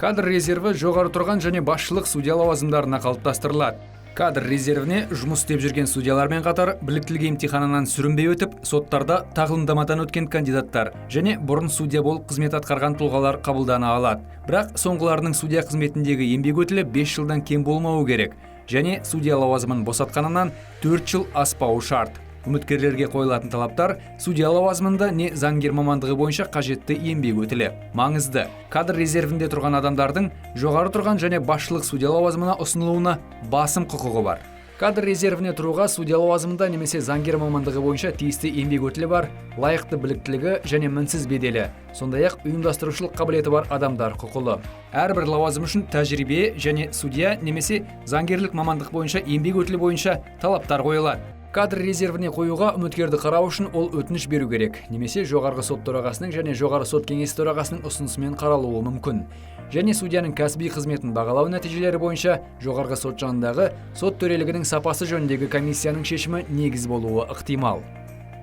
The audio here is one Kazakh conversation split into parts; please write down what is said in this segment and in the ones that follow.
Кадр резерві жоғары тұрған және басшылық судья лауазымдарына қалыптастырылады. Кадр резервіне жұмыс істеп жүрген судьялармен қатар біліктілік емтиханынан сүрінбей өтіп, соттарда тағылымдамадан өткен кандидаттар және бұрын судья болып қызмет атқарған тұлғалар қабылдана алады. Бірақ соңғыларының судья қызметіндегі еңбек өтілі 5 жылдан кем болмауы керек және судья лауазымын босатқанынан 4 жыл аспауы шарт. Үміткерлерге қойылатын талаптар: судья лауазымында не заңгер мамандығы бойынша қажетті еңбек өтілі. Маңызды: кадр резервінде тұрған адамдардың жоғары тұрған және басшылық судья лауазымына ұсынылуына басым құқығы бар. Кадр резервіне тұруға судья лауазымында немесе заңгер мамандығы бойынша тиісті еңбек өтілі бар, лайықты біліктілігі және мінсіз беделі, сондай ақ ұйымдастырушылық қабілеті бар адамдар құқылы. Әрбір лауазым үшін тәжірибе және судья немесе заңгерлік мамандық бойынша еңбек өтілі бойынша талаптар қойылады. Кадр резервіне қоюға үміткерді қарау үшін ол өтініш беру керек немесе Жоғарғы Сот төрағасының және Жоғары Сот Кеңесі төрағасының ұсынысымен қаралуы мүмкін және судьяның кәсіби қызметін бағалау нәтижелері бойынша Жоғарғы Сот жанындағы сот төрелігінің сапасы жөніндегі комиссияның шешімі негіз болуы ықтимал.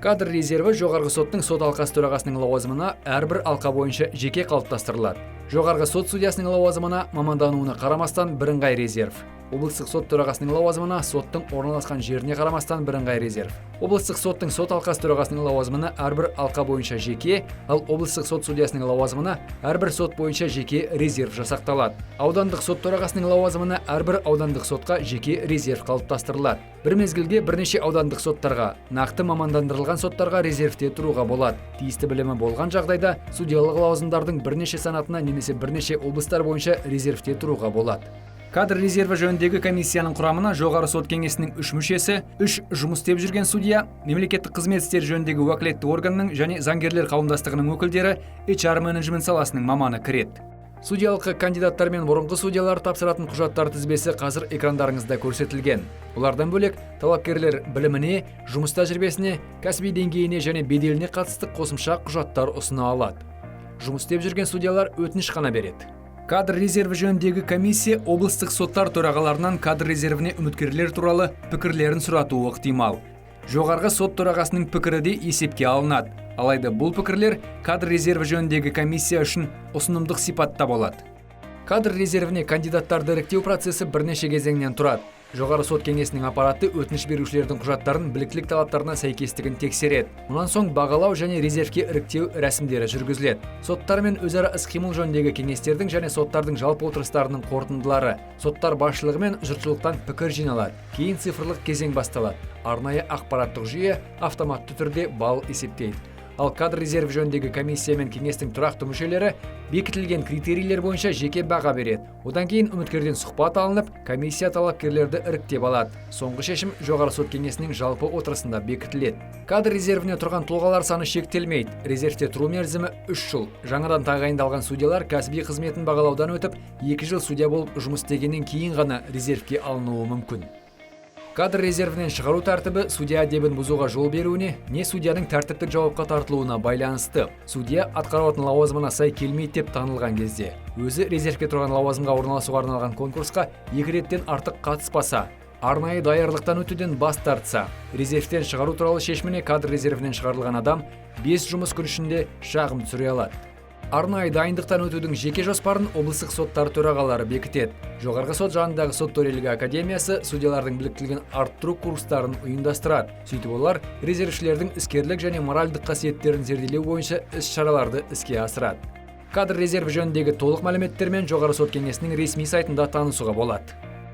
Кадр резерві Жоғарғы Соттың сот алқасы төрағасының лауазымына әрбір алқа бойынша жеке қалыптастырылады. Жоғарғы Сот судьясының лауазымына мамандануына қарамастан бірыңғай резерв, облыстық сот төрағасының лауазымына соттың орналасқан жеріне қарамастан бірыңғай резерв, облыстық соттың сот алқасы төрағасының лауазымына әрбір алқа бойынша жеке, ал облыстық сот судьясының лауазымына әрбір сот бойынша жеке резерв жасақталады. Аудандық сот төрағасының лауазымына әрбір аудандық сотқа жеке резерв қалыптастырылады. Бір мезгілде бірнеше аудандық соттарға, нақты мамандандырылған соттарға резервте тұруға болады. Тиісті білімі болған жағдайда судьялық лауазымдардың бірнеше санатына немесе бірнеше облыстар бойынша резервте тұруға болады. Кадр резерві жөніндегі комиссияның құрамына Жоғары Сот Кеңесінің үш мүшесі, үш жұмыс істеп жүрген судья, мемлекеттік қызмет істері жөніндегі уәкілетті органның және заңгерлер қауымдастығының өкілдері, HR менеджмент саласының маманы кіреді. Судьялыққа кандидаттар мен бұрынғы судьялар тапсыратын құжаттар тізбесі қазір экрандарыңызда көрсетілген. Бұлардан бөлек, талапкерлер біліміне, жұмыс тәжірибесіне, кәсіби деңгейіне және беделіне қатысты қосымша құжаттар ұсына алады. Жұмыс істеп жүрген судьялар өтініш қана береді. Кадр резерві жөніндегі комиссия облыстық соттар төрағаларынан кадр резервіне үміткерлер туралы пікірлерін сұратуы ықтимал. Жоғарғы Сот төрағасының пікірі де есепке алынады. Алайда бұл пікірлер кадр резерві жөніндегі комиссия үшін ұсынымдық сипатта болады. Кадр резервіне кандидаттарды іріктеу процесі бірнеше кезеңнен тұрады. Жоғары Сот Кеңесінің аппараты өтініш берушілердің құжаттарын біліктілік талаптарына сәйкестігін тексереді. Мұнан соң бағалау және резервке іріктеу рәсімдері жүргізіледі. Соттар мен өзара іс-қимыл жөніндегі кеңестердің және соттардың жалпы отырыстарының қорытындылары, соттар басшылығы мен жұртшылықтан пікір жиналады. Кейін цифрлық кезең басталады. Арнайы ақпараттық жүйе автоматты түрде балл есептейді. Ал кадр резерві жөніндегі комиссия мен кеңестің тұрақты мүшелері бекітілген критерийлер бойынша жеке баға береді. Одан кейін үміткерден сұхбат алынып, комиссия талапкерлерді іріктеп алады. Соңғы шешім Жоғары Сот Кеңесінің жалпы отырысында бекітіледі. Кадр резервіне тұрған тұлғалар саны шектелмейді. Резервте тұру мерзімі 3 жыл. Жаңадан тағайындалған судьялар кәсіби қызметін бағалаудан өтіп, 2 жыл судья болып жұмыс істегеннен кейін ғана резервке алынуы мүмкін. Кадр резервінен шығару тәртібі судья әдебін бұзуға жол беруіне не судьяның тәртіптік жауапқа тартылуына байланысты. Судья атқаратын лауазымына сай келмейді деп танылған кезде, өзі резервке тұрған лауазымға орналасуға арналған конкурсқа екі реттен артық қатыспаса, арнайы даярлықтан өтуден бас тартса, резервтен шығару туралы шешіміне кадр резервінен шығарылған адам 5 жұмыс күн ішінде шағым түсіре алады. Арнайы дайындықтан өтудің жеке жоспарын облыстық соттар төрағалары бекітеді. Жоғарғы Сот жанындағы Сот төрелігі академиясы судьялардың біліктілігін арттыру курстарын ұйымдастырады. Сөйтіп, олар резервшілердің іскерлік және моральдық қасиеттерін зерделеу бойынша іс-шараларды іске асырады. Кадр резерві жөніндегі толық мәліметтермен Жоғары Сот Кеңесінің ресми сайтында танысуға болады.